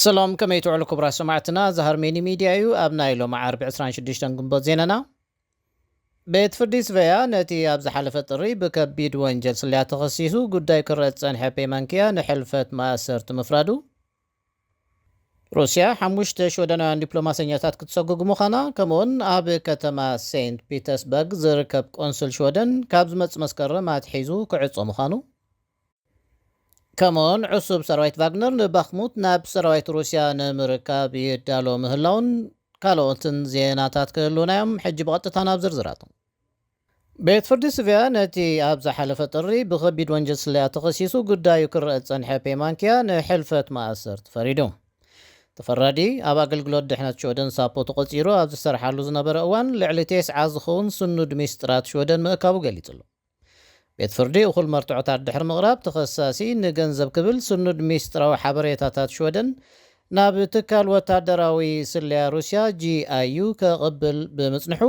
ሰላም፣ ከመይ ትውዕሉ ክቡራት ሰማዕትና? እዚ ሃርሜኒ ሚድያ እዩ። ኣብ ናይ ሎሚ ዓርቢ ዕስራን ሽዱሽተን ግንቦት ዜናና፣ ቤት ፍርዲ ስቨያ ነቲ ኣብ ዝሓለፈ ጥሪ ብከቢድ ወንጀል ስለያ ተኸሲሱ ጉዳይ ክረአ ዝጸንሐ ፔማንኪያ ንሕልፈት ማእሰርቲ ምፍራዱ፣ ሩስያ ሓሙሽተ ሽወደናውያን ዲፕሎማሰኛታት ክትሰጉግ ምዃና፣ ከምኡውን ኣብ ከተማ ሴንት ፒተርስበርግ ዝርከብ ቆንስል ሽወደን ካብ ዝመጽእ መስከረም ኣትሒዙ ክዕጾ ምዃኑ፣ ከምኡውን ዕሱብ ሰራዊት ቫግነር ንባኽሙት ናብ ሰራዊት ሩስያ ንምርካብ ይዳሎ ምህላውን ካልኦትን ዜናታት ክህልውና እዮም። ሕጂ ብቐጥታ ናብ ዝርዝራቶም። ቤት ፍርዲ ስቪያ ነቲ ኣብ ዝሓለፈ ጥሪ ብኸቢድ ወንጀል ስለያ ተኸሲሱ ጉዳዩ ክረአ ዝጸንሐ ፔማንኪያ ንሕልፈት ማእሰርቲ ፈሪዱ። ተፈራዲ ኣብ ኣገልግሎት ድሕነት ሽወደን ሳፖ ተቖጺሩ ኣብ ዝሰርሓሉ ዝነበረ እዋን ልዕሊ ተስዓ ዝኸውን ስኑድ ሚስጥራት ሽወደን ምእካቡ ገሊጹ ኣሎ። ቤት ፍርዲ እኹል መርትዖታት ድሕሪ ምቕራብ፣ ተኸሳሲ ንገንዘብ ክብል ስኑድ ሚስጥራዊ ሓበሬታታት ሽወደን ናብ ትካል ወታደራዊ ስለያ ሩስያ ጂ ኣይ ዩ ከቕብል ብምጽንሑ፣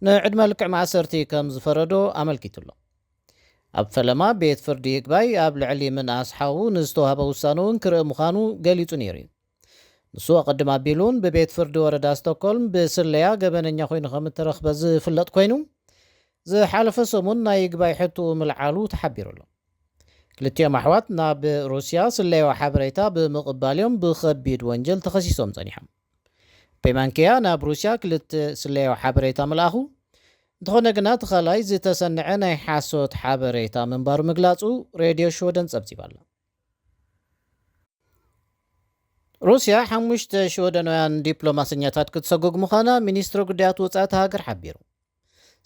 ንዕድመ ልክዕ ማእሰርቲ ከም ዝፈረዶ ኣመልኪቱ ኣሎ። ኣብ ፈለማ፣ ቤት ፍርዲ ይግባይ ኣብ ልዕሊ ምንኣስ ሓዉ ንዝተዋህበ ውሳነ እውን ክርኢ ምዃኑ ገሊጹ ነይሩ እዩ። ንሱ ኣቐድም ኣቢሉ እውን ብቤት ፍርዲ ወረዳ ስቶክሆልም ብስለያ ገበነኛ ኮይኑ ከም እተረኽበ ዝፍለጥ ኮይኑ፣ ዝሓለፈ ሰሙን ናይ ይግባይ ሕትኡ ምልዓሉ ተሓቢሩ ኣሎ። ክልቲኦም ኣሕዋት ናብ ሩስያ ስለያዊ ሓበሬታ ብምቕባል እዮም ብኸቢድ ወንጀል ተኸሲሶም ጸኒሖም። ፔማንኪያ ናብ ሩስያ ክልተ ስለያዊ ሓበሬታ ምልኣኹ፣ እንተኾነ ግና እቲ ካልኣይ ዝተሰንዐ ናይ ሓሶት ሓበሬታ ምንባሩ ምግላጹ ሬድዮ ሽወደን ጸብጺባ ኣላ። ሩስያ ሓሙሽተ ሽወደናውያን ዲፕሎማሰኛታት ክትሰጉግ ምዃና ሚኒስትሪ ጉዳያት ወጻኢ እታ ሃገር ሓቢሩ።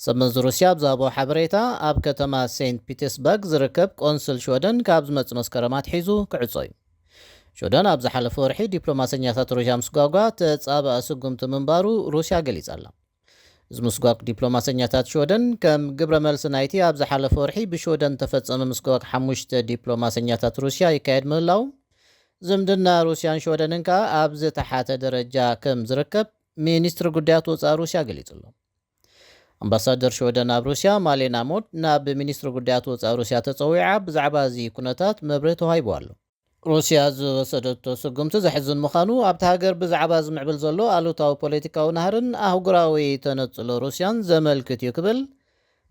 ሰብ መዚ ሩስያ ኣብ ዝሃቦ ሓበሬታ፣ ኣብ ከተማ ሴንት ፒተርስበርግ ዝርከብ ቆንስል ሽወደን ካብ ዝመጽእ መስከረም ኣትሒዙ ክዕጾ እዩ። ሽወደን ኣብ ዝሓለፈ ወርሒ ዲፕሎማሰኛታት ሩስያ ምስጓጓ ተጻባኢ ስጉምቲ ምንባሩ ሩስያ ገሊጻ ኣላ። እዚ ምስጓግ ዲፕሎማሰኛታት ሽወደን ከም ግብረ መልሲ ናይቲ ኣብ ዝሓለፈ ወርሒ ብሽወደን ተፈጸመ ምስጓግ ሓሙሽተ ዲፕሎማሰኛታት ሩስያ ይካየድ ምህላው፣ ዝምድና ሩስያን ሽወደንን ከኣ ኣብ ዝተሓተ ደረጃ ከም ዝርከብ ሚኒስትሪ ጉዳያት ወጻኢ ሩስያ ገሊጹ ኣሎ። ኣምባሳደር ሽወደን ኣብ ሩስያ ማሌና ሞድ ናብ ሚኒስትሪ ጉዳያት ወጻኢ ሩስያ ተጸዊዓ ብዛዕባ እዚ ኩነታት መብርሂ ተዋሂቡ ኣሎ። ሩስያ ዝወሰደቶ ስጉምቲ ዘሕዝን ምዃኑ፣ ኣብቲ ሃገር ብዛዕባ ዝምዕብል ዘሎ ኣሉታዊ ፖለቲካዊ ናህርን ኣህጉራዊ ተነጽሎ ሩስያን ዘመልክት እዩ ክብል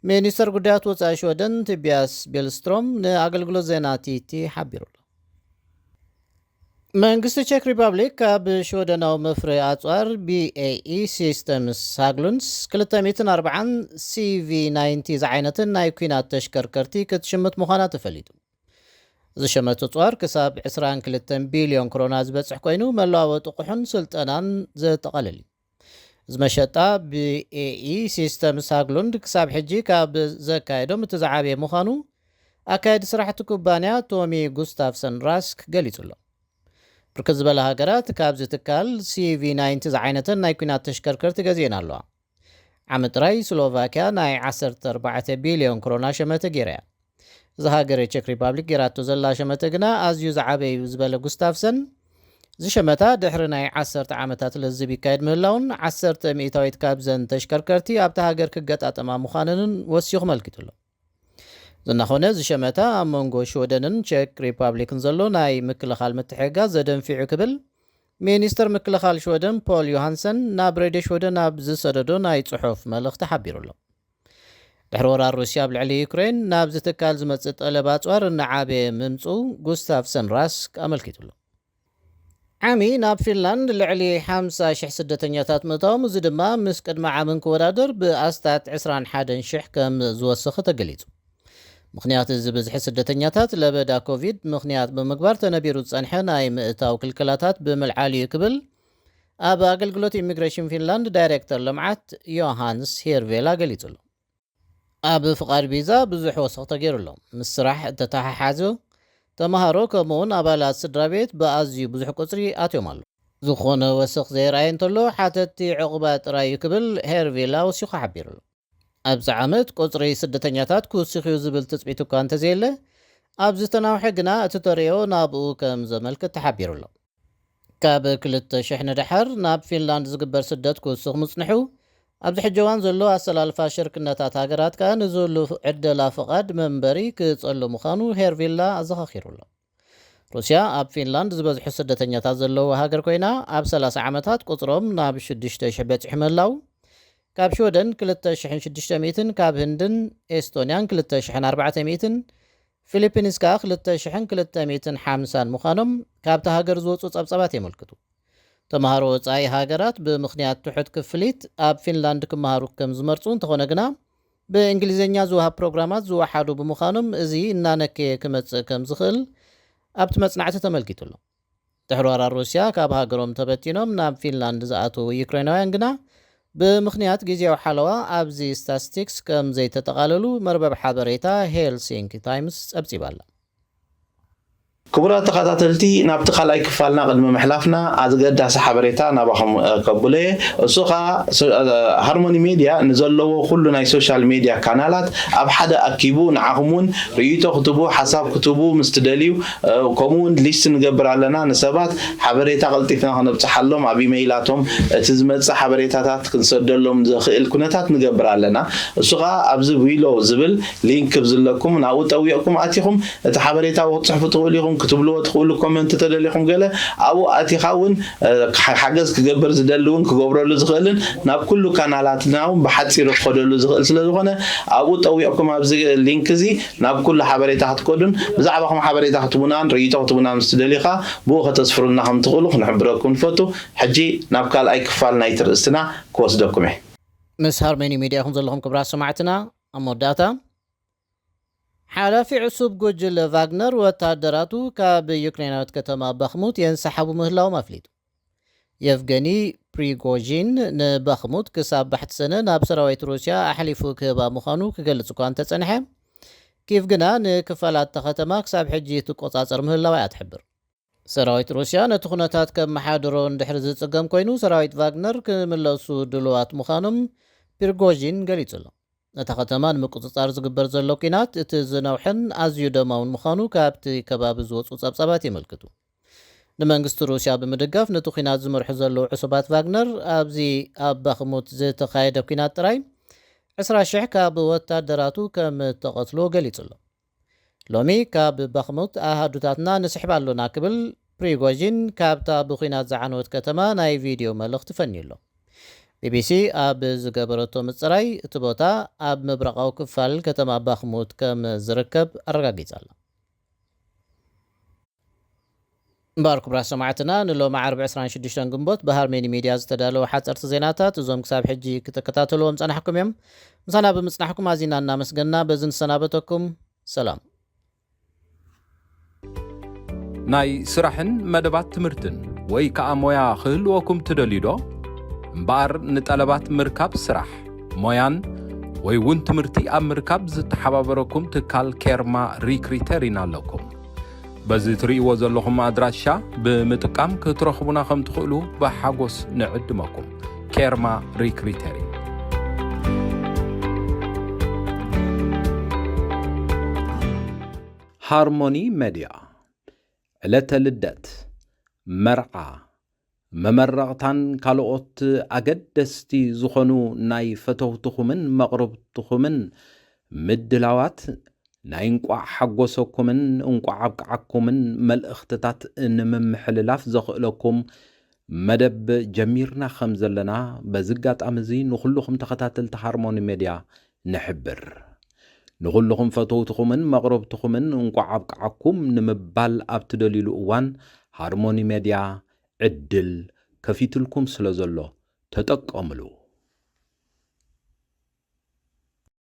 ሚኒስተር ጉዳያት ወጻኢ ሽወደን ቶቢያስ ቢልስትሮም ንኣገልግሎት ዜና ቲቲ ሓቢሩ ኣሎ። መንግስቲ ቼክ ሪፐብሊክ ካብ ሽወደናዊ መፍረ ኣጽዋር ቢ ኤ ኢ ሲስተምስ ሃግሉንድስ ክልተ ሚእትን ኣርባዓን ሲ ቪ ናይንቲ ዝዓይነትን ናይ ኲናት ተሽከርከርቲ ክትሽምት ምዃና ተፈሊጡ። እዚ ሸመት ኣጽዋር ክሳብ ዕስራን ክልተን ቢልዮን ክሮና ዝበጽሕ ኮይኑ፣ መለዋወጢ ኣቑሑን ስልጠናን ዘጠቓልል እዩ። እዚ መሸጣ ብ ኤ ኢ ሲስተምስ ሃግሉንድ ክሳብ ሕጂ ካብ ዘካየዶም እቲ ዝዓበየ ምዃኑ፣ ኣካየዲ ስራሕቲ ኩባንያ ቶሚ ጉስታፍሰን ራስክ ገሊጹ ኣሎ። ብርክት ዝበላ ሃገራት ካብዚ ትካል ሲ ቪ ናይንቲ ዝዓይነተን ናይ ኲናት ተሽከርከርቲ ገዚኤን ኣለዋ። ዓመት ጥራይ ስሎቫክያ ናይ ዓሰርተ ኣርባዕተ ቢልዮን ክሮና ሸመተ ገይራ እያ። እዛ ሃገር ቸክ ሪፓብሊክ ገይራቶ ዘላ ሸመተ ግና ኣዝዩ ዝዓበየ እዩ ዝበለ ጉስታፍሰን፣ እዚ ሸመታ ድሕሪ ናይ ዓሰርተ ዓመታት ልዝብ ይካየድ ምህላውን ዓሰርተ ሚእታዊት ካብዘን ተሽከርከርቲ ኣብታ ሃገር ክገጣጠማ ምዃነንን ወሲኹ መልኪቱ ኣሎ። ዝናኾነ እዚ ሸመታ ኣብ መንጎ ሽወደንን ቸክ ሪፓብሊክን ዘሎ ናይ ምክልኻል ምትሕግጋዝ ዘደንፊዑ ክብል ሚኒስተር ምክልኻል ሽወደን ፖል ዮሃንሰን ናብ ሬድዮ ሽወደን ኣብ ዝሰደዶ ናይ ጽሑፍ መልእኽቲ ሓቢሩ ኣሎ። ድሕሪ ወራር ሩስያ ኣብ ልዕሊ ዩክሬን ናብዚ ትካል ዝመጽእ ጠለብ ኣጽዋር እናዓበየ ምምጽኡ ጉስታፍሰን ራስክ ኣመልኪቱ ኣሎ። ዓሚ ናብ ፊንላንድ ልዕሊ ሓምሳ ሽሕ ስደተኛታት ምእታዎም፣ እዚ ድማ ምስ ቅድሚ ዓምን ክወዳደር ብኣስታት ዕስራን ሓደን ሽሕ ከም ዝወሰኸ ተገሊጹ። ምኽንያት እዚ ብዝሒ ስደተኛታት ለበዳ ኮቪድ ምኽንያት ብምግባር ተነቢሩ ዝጸንሐ ናይ ምእታው ክልከላታት ብምልዓል እዩ ክብል ኣብ ኣገልግሎት ኢሚግሬሽን ፊንላንድ ዳይሬክተር ልምዓት ዮሃንስ ሄርቬላ ገሊጹ ኣሎ። ኣብ ፍቓድ ቪዛ ብዙሕ ወሰኽ ተገይሩ ኣሎ። ምስ ስራሕ እተተሓሓዙ ተምሃሮ ከምኡውን ኣባላት ስድራ ቤት ብኣዝዩ ብዙሕ ቁጽሪ ኣትዮም ኣሎ። ዝኾነ ወሰኽ ዘየርኣየ እንተሎ ሓተትቲ ዕቑባ ጥራይ እዩ ክብል ሄርቬላ ወሲኹ ሓቢሩ ኣሎ። ኣብዚ ዓመት ቁጽሪ ስደተኛታት ክውስኽ እዩ ዝብል ትጽቢት እኳ እንተዘየለ፣ ኣብ ዝተናውሐ ግና እቲ ተርእዮ ናብኡ ከም ዘመልክት ተሓቢሩ ኣሎ። ካብ ክልተ ሽሕ ንደሓር ናብ ፊንላንድ ዝግበር ስደት ክውስኽ ምጽንሑ፣ ኣብዚ ሕጂ እዋን ዘሎ ኣሰላልፋ ሽርክነታት ሃገራት ከኣ ንዝህሉ ዕደላ ፍቓድ መንበሪ ክጸሉ ምዃኑ ሄርቪላ ኣዘኻኺሩ ኣሎ። ሩስያ ኣብ ፊንላንድ ዝበዝሑ ስደተኛታት ዘለውዋ ሃገር ኮይና፣ ኣብ ሰላሳ ዓመታት ቁጽሮም ናብ ሽዱሽተ ሽሕ በጺሑ ምህላው፣ ካብ ሽወደን ክልተ ሽሕን ሽዱሽተ ሚእትን፣ ካብ ህንድን ኤስቶንያን ክልተ ሽሕን ኣርባዕተ ሚእትን፣ ፊሊፒንስ ከኣ ክልተ ሽሕን ክልተ ሚእትን ሓምሳን ምዃኖም ካብታ ሃገር ዝወጹ ጸብጻባት የመልክቱ። ተምሃሮ ወጻኢ ሃገራት ብምኽንያት ትሑት ክፍሊት ኣብ ፊንላንድ ክመሃሩ ከም ዝመርጹ እንተኾነ ግና፣ ብእንግሊዝኛ ዝወሃብ ፕሮግራማት ዝወሓዱ ብምዃኖም፣ እዚ እናነከየ ክመጽእ ከም ዝኽእል ኣብቲ መጽናዕቲ ተመልኪቱ ኣሎ። ድሕሪ ወራር ሩስያ ካብ ሃገሮም ተበቲኖም ናብ ፊንላንድ ዝኣተዉ ዩክሬናውያን ግና፣ ብምኽንያት ግዜያዊ ሓለዋ ኣብዚ ስታስቲክስ ከም ዘይተጠቓለሉ መርበብ ሓበሬታ ሄልሲንኪ ታይምስ ጸብጺባ ኣላ። ክቡራት ተኸታተልቲ፣ ናብቲ ካልኣይ ክፋልና ቅድሚ ምሕላፍና ኣገዳሲ ሓበሬታ ናባኹም፣ እ፣ ከብሎ እየ። እሱ ኸኣ ሶ-፣ እ፣ ሃርሞኒ ሜድያ ንዘለዎ ኩሉ ናይ ሶሻል ሜድያ ካናላት ኣብ ሓደ ኣኪቡ ንዓኹም እውን ርእይቶ ክትቡ፣ ሓሳብ ክትቡ ምስ ትደልዩ፣ እ፣ ከምኡ እውን ሊስት ንገብር ኣለና። ንሰባት ሓበሬታ ቀልጢፍና ከነብጽሓሎም ኣብ ኢመይላቶም እቲ ዝመጽእ ሓበሬታታት ክንሰደሎም ዘኽእል ኩነታት ንገብር ኣለና። እሱ ኸኣ ኣብዚ ቢሎ ዝብል ሊንክ ክብ ዝለኩም ናብኡ ጠዊቕኩም ኣቲኹም እቲ ሓበሬታ ክትጽሕፉ ትኽእሉ ኢኹም። ክትብልዎ ትኽእሉ ኮመንት ተደሊኹም ገለ ኣብኡ ኣቲኻ እውን፣ እ፣ ሓ-፣ ሓገዝ ክገብር ዝደሊ እውን ክገብረሉ ዝኽእልን ናብ ኩሉ ካናላትና እውን ብሓጺሩ ክኸደሉ ዝኽእል ስለ ዝኾነ ኣብኡ ጠዊቕኩም ኣብዚ ሊንክ እዚ ናብ ኩሉ ሓበሬታ ክትከዱን ብዛዕባኹም ሓበሬታ ክትቡናን ርእይቶ ክትቡና ምስ ትደልዩ ኸኣ ብኡ ከተስፍሩልና ከም ትኽእሉ ክንሕብረኩም ንፈቱ። ሕጂ ናብ ካልኣይ ክፋል ናይቲ ርእስትና ክወስደኩም እየ። ምስ ሃርመኒ ሚድያ ኢኹም ዘለኹም ክቡራት ሰማዕትና። ኣብ መወዳእታ፣ ሓላፊ ዕሱብ ጉጅለ ቫግነር ወታደራቱ ካብ ዩክሬናዊት ከተማ ባኽሙት የንሰሓቡ ምህላዎም ኣፍሊጡ። የቭገኒ ፕሪጎዥን ንባኽሙት ክሳብ ባሕቲ ሰነ ናብ ሰራዊት ሩስያ ኣሕሊፉ ክህባ ምዃኑ ክገልጽ እኳ እንተጸንሐ፣ ኪቭ ግና ንክፋላት እታ ከተማ ክሳብ ሕጂ ትቆጻጸር ምህላዋ እያ ትሕብር። ሰራዊት ሩስያ ነቲ ኩነታት ከመሓድሮ እንድሕር ዝጽገም ኮይኑ፣ ሰራዊት ቫግነር ክምለሱ ድሉዋት ምዃኖም ፕሪጎዥን ገሊጹ ኣሎ። ነታ ከተማ ንምቁጽጻር ዝግበር ዘሎ ኲናት እቲ ዝነውሐን ኣዝዩ ደማውን ምዃኑ ካብቲ ከባቢ ዝወጹ ጸብጻባት የመልክቱ። ንመንግስቲ ሩስያ ብምድጋፍ ነቲ ኲናት ዝመርሑ ዘለዉ ዕሱባት ቫግነር ኣብዚ ኣብ ባኽሙት ዝተኻየደ ኲናት ጥራይ ዕስራ ሽሕ ካብ ወታደራቱ ከም እተቐትልዎ ገሊጹ ኣሎ። ሎሚ ካብ ባኽሙት ኣሃዱታትና ንስሕብ ኣሎና ክብል ፕሪጎዥን ካብታ ብኲናት ዝዓነወት ከተማ ናይ ቪድዮ መልእኽቲ ፈንዩ ኣሎ። ቢቢሲ ኣብ ዝገበረቶ ምጽራይ፣ እቲ ቦታ ኣብ ምብራቓዊ ክፋል ከተማ ባኽሙት ከም ዝርከብ ኣረጋጊጻ ኣላ። እምበኣር ክቡራት ሰማዕትና፣ ንሎሚ ዓርቢ ዕስራን ሽዱሽተን ግንቦት ብሃርሜኒ ሚድያ ዝተዳለወ ሓጸርቲ ዜናታት እዞም ክሳብ ሕጂ ክትከታተልዎም ጸናሕኩም እዮም። ምሳና ብምጽናሕኩም ኣዚና እናመስገንና በዚ ንሰናበተኩም። ሰላም። ናይ ስራሕን መደባት ትምህርትን ወይ ከኣ ሞያ ክህልወኩም ትደልዩ ዶ? እምበኣር ንጠለባት ምርካብ ስራሕ፣ ሞያን ወይ እውን ትምህርቲ ኣብ ምርካብ ዝተሓባበረኩም ትካል ኬርማ ሪክሪተር ኢና ኣለኩም። በዚ ትርእይዎ ዘለኹም ኣድራሻ ብምጥቃም ክትረኽቡና ከም ትኽእሉ ብሓጎስ ንዕድመኩም። ኬርማ ሪክሪተር። ሃርሞኒ ሜድያ፣ ዕለተ ልደት፣ መርዓ፣ መመረቕታን ካልኦት ኣገደስቲ ዝኾኑ ናይ ፈተውትኹምን መቕርብትኹምን ምድላዋት ናይ እንቋዕ ሓጎሰኩምን እንቋዕ ኣብቅዓኩምን መልእኽትታት ንምምሕልላፍ ዘኽእለኩም መደብ ጀሚርና ከም ዘለና በዚ ኣጋጣሚ እዚ ንኹልኹም ተኸታተልቲ ሃርሞኒ ሜድያ ንሕብር። ንኹልኹም ፈተውትኹምን መቕረብትኹምን እንቋዕ ኣብቅዓኩም ንምባል ኣብ ትደልዩሉ እዋን ሃርሞኒ ሜድያ ዕድል ከፊትልኩም ስለ ዘሎ ተጠቀምሉ።